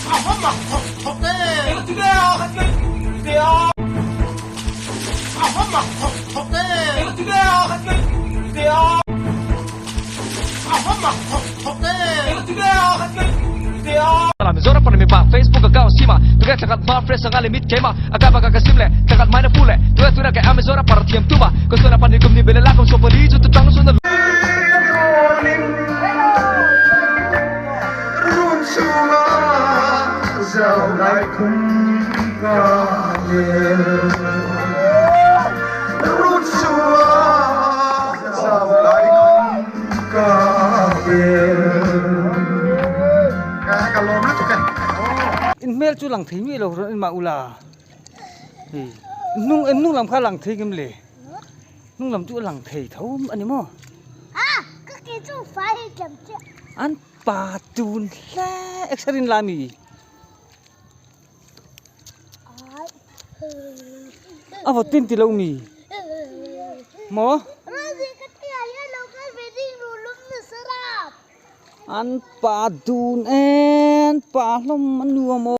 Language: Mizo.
In hmel chu lang thei miah lo rawn en mah ula hei hnung hnung lam kha lang thei ngem le hnung lam chu a lang thei tho a ni maw an pa tun hle exer in la mi. A vawt tin ti lo mi maw? An pa dun en pa hlawm a nuam aw.